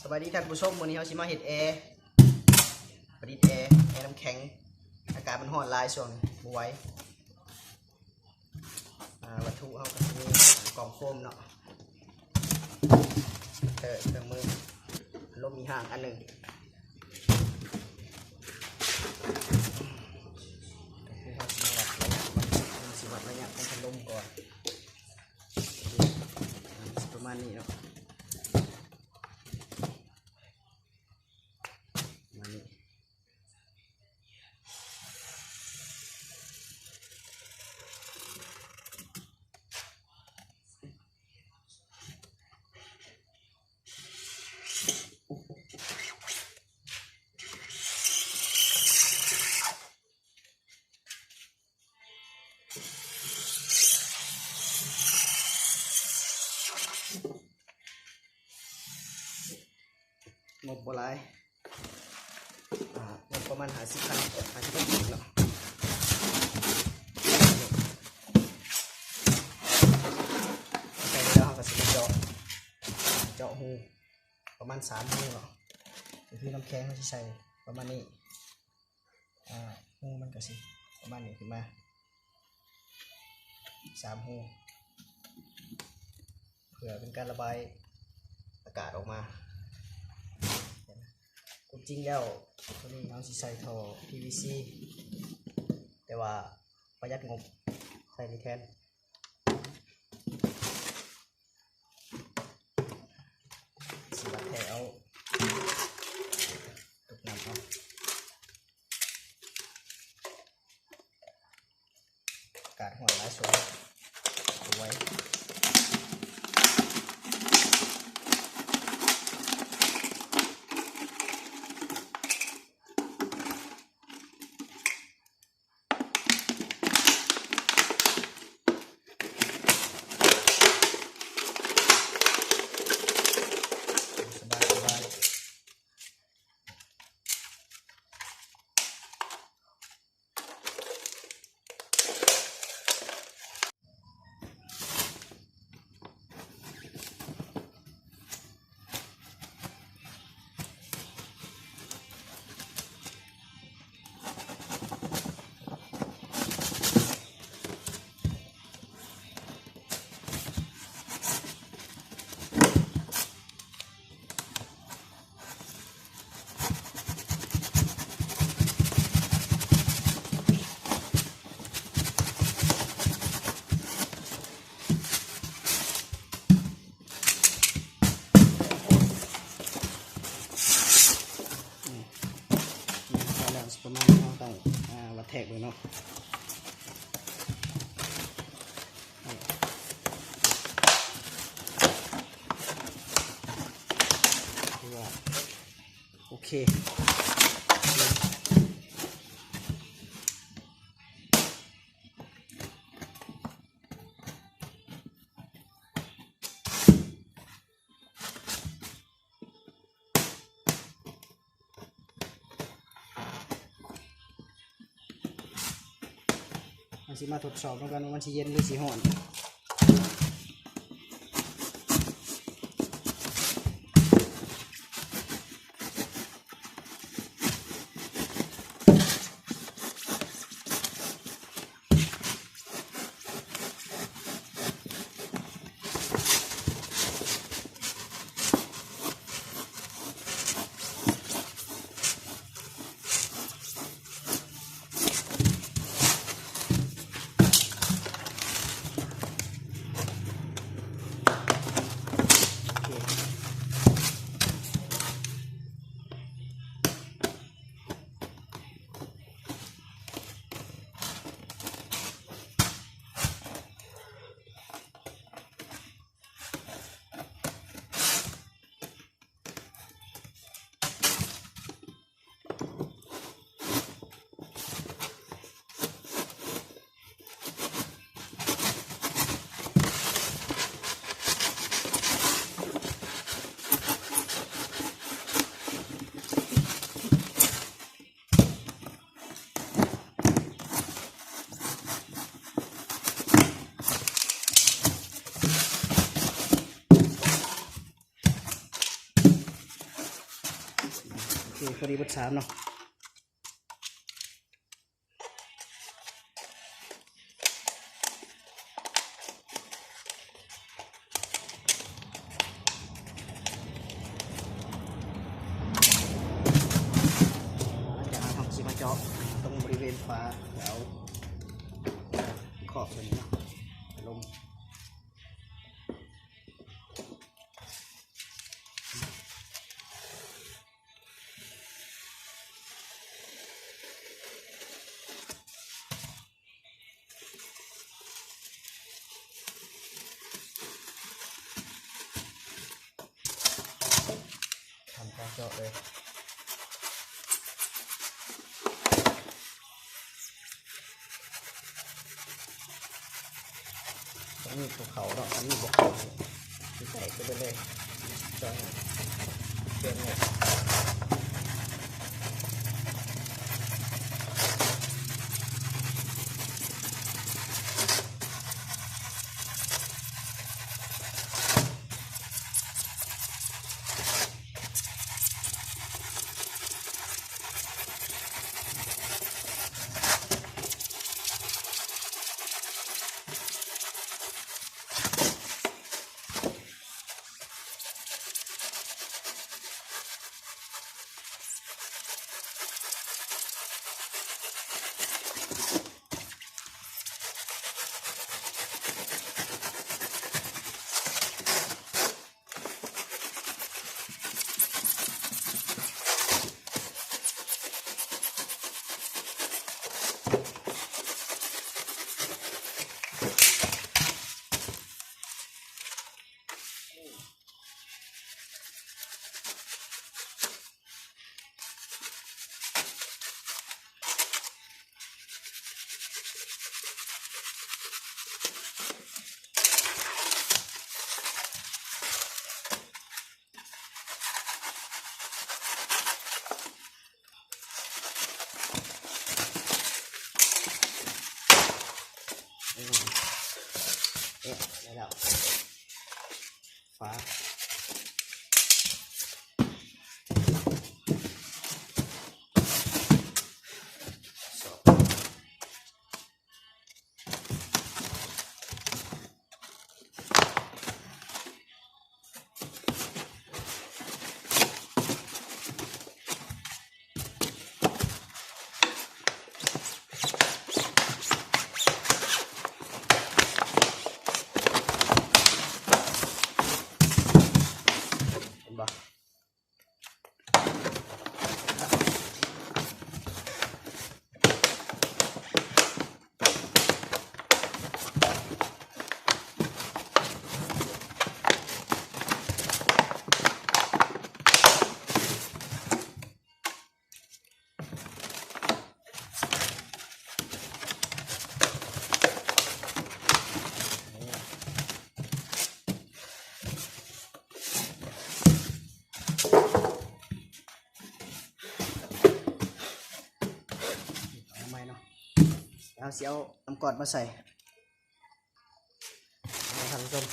ສະບາຍດີທ່ານຜູ້ຊົມ, ມື້ນີ້ເຮົາຊິມາເຮັດແອ ປະດິດແອ ແອນ້ຳແຂງ. ອາກາດມັນຮ້ອນຫຼາຍຊ່ວງນີ້ ບໍ່ໄຫວ. ອ່າ ວັດຖຸເຮົາກໍຊິມີກ່ອງໂຟມເນາະ, ເອີ ເຄື່ອງມື, ພັດລົມມີຫາງອັນໜຶ່ງ. ກໍຄືເຮົາຊິມາວັດໄລຍະ ມັນ ຊິວັດໄລຍະຂອງພັດລົມກ່ອນ. ປະມານນີ້ເນາະ, ປະມານນີ້. ງົບບໍ່ຫຼາຍ, ອ່າ ງົບປະມານຫ້າສິບພັນ ຫ້າສິບພັນກີບເນາະ. ໃສ່ແລ້ວເຮົາກໍຊິໄປເຈາະ ເຈາະຮູປະມານສາມຮູເນາະ, ກໍຄືນ້ຳແຂງເຮົາຊິໃສ່ປະມານນີ້. ອ່າ ຮູມັນກໍຊິປະມານນີ້ຂຶ້ນມາ ສາມຮູ ເພື່ອເປັນການລະບາຍອາກາດອອກມາ. ຄວາມຈິງແລ້ວ ໂຕນີ້ເຮົາຊິໃສ່ທໍ່ ພີວີຊີ ແຕ່ວ່າປະຢັດງົບ ໃສ່ນີ້ແທນ. ຊິວັດແທກເອົາ ຕົກນ້ຳເອົາ. ອາກາດຮ້ອນຫຼາຍຊ່ວງນີ້ ບໍ່ໄຫວ. ສະບາຍ ສະບາຍ. ອືມ ນີ້ ພໍແລ້ວ ປະມານນີ້ ເຮົາຕ້ອງ ອ່າ ວັດແທກເບິ່ງເນາະ. ຖືວ່າໂອເຄ. ເຮົາຊິມາທົດສອບນຳກັນວ່າມັນຊິເຢັນ ຫຼື ຊິຮ້ອນ. ອືມ ພໍ ນີ້ພໍດີເບິດສາມເນາະ. ຫຼັງຈາກນັ້ນເຮົາກໍຊິມາເຈາະ ອ່າ ຕົງບໍລິເວນຝາ ແລ້ວຄອບຕົວນີ້ເນາະ ພັດລົມ. ທຳການເຈາະເລີຍ. ອັນນີ້ບໍ່ເຂົ້າເນາະ ອັນນີ້ບໍ່ເຂົ້າ ໃສ່ໄປເລີຍ ເຈາະໃຫ້ເຊື່ອມເລີຍ. ອືມ ເອະ ໄດ້ແລ້ວ ຝາ ສອກ. ເຫັນບໍ່? ເອົາໃໝ່ເນາະ ແລ້ວເຮົາຊິເອົານ້ຳກ້ອນມາໃສ່ ເອົາ ທ່ານຜູ້ຊົມ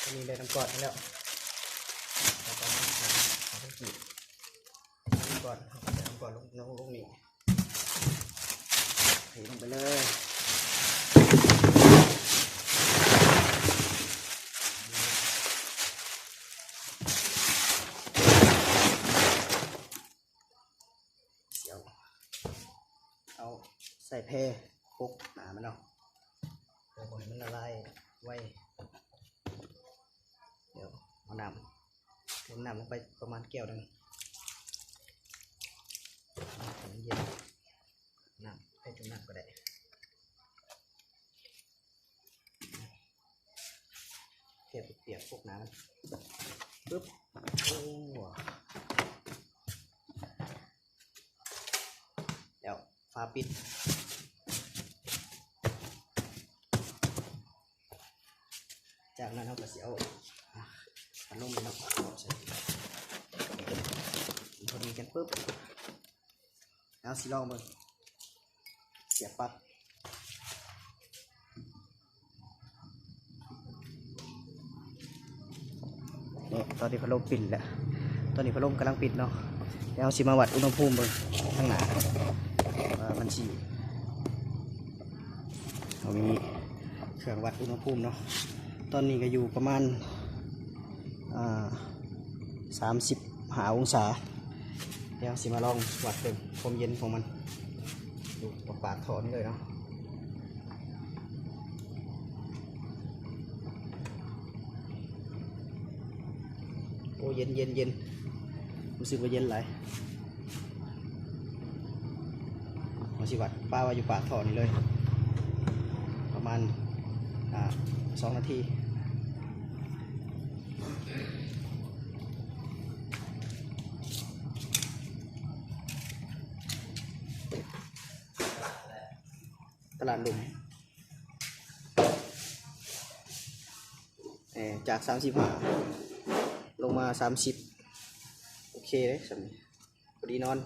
ຕອນນີ້ໄດ້ນ້ຳກ້ອນມາແລ້ວ ເອົາປະມານສາມພັນກີບ ນ້ຳກ້ອນ ເອົານ້ຳກ້ອນລົງ ລົງ ລົງນີ້ ເທລົງໄປເລີຍ. ເອົາ ເອົາໃສ່ແພປົກໜ້າມັນເນາະ ເພື່ອບໍ່ໃຫ້ມັນລະລາຍໄວ. ດຽວເອົານ້ຳ ເຕີມນ້ຳລົງໄປປະມານແກ້ວໜຶ່ງ ໃຫ້ມັນເຢັນ ນ້ຳ ໃຫ້ຈຸ່ມນ້ຳກໍໄດ້. ແກະປຽກໆ ພວກນັ້ນ ປຶບ ໂອ້ ແລ້ວຝາປິດ. ຈາກນັ້ນເຮົາກໍຊິເອົາ ອ່າ ພັດລົມເນາະ ໃສ່ ພໍດີກັນ ປຶບ. ເອົາ ຊິລອງເບິ່ງ ສຽບປັກ. ນີ້ ຕອນນີ້ພັດລົມປິ່ນແລ້ວ ຕອນນີ້ພັດລົມກຳລັງປິດເນາະ ແລ້ວເຮົາຊິມາວັດອຸນຫະພູມເບິ່ງທາງໜ້າວ່າມັນຊິ ເຮົາມີເຄື່ອງວັດອຸນຫະພູມເນາະ ຕອນນີ້ກໍຢູ່ປະມານ ອ່າ ສາມສິບຫ້າອົງສາ ແລ້ວເຮົາຊິມາລອງວັດເບິ່ງຄວາມເຢັນຂອງມັນ ຢູ່ປາກທໍ່ນີ້ເລີຍເນາະ. ໂອ້ ເຢັນ ເຢັນ ເຢັນ ຮູ້ສຶກວ່າເຢັນຫຼາຍ. ເຮົາຊິວັດປະໄວ້ຢູ່ປາກທໍ່ນີ້ເລີຍ ປະມານ ອ່າ ສອງນາທີ. ຕະຫຼາດລຸ່ມ ເອີ ຈາກສາມສິບຫ້າ ລົງມາສາມສິບ ໂອເຄເດ້ສ່ຳນີ້ ພໍດີນອນ.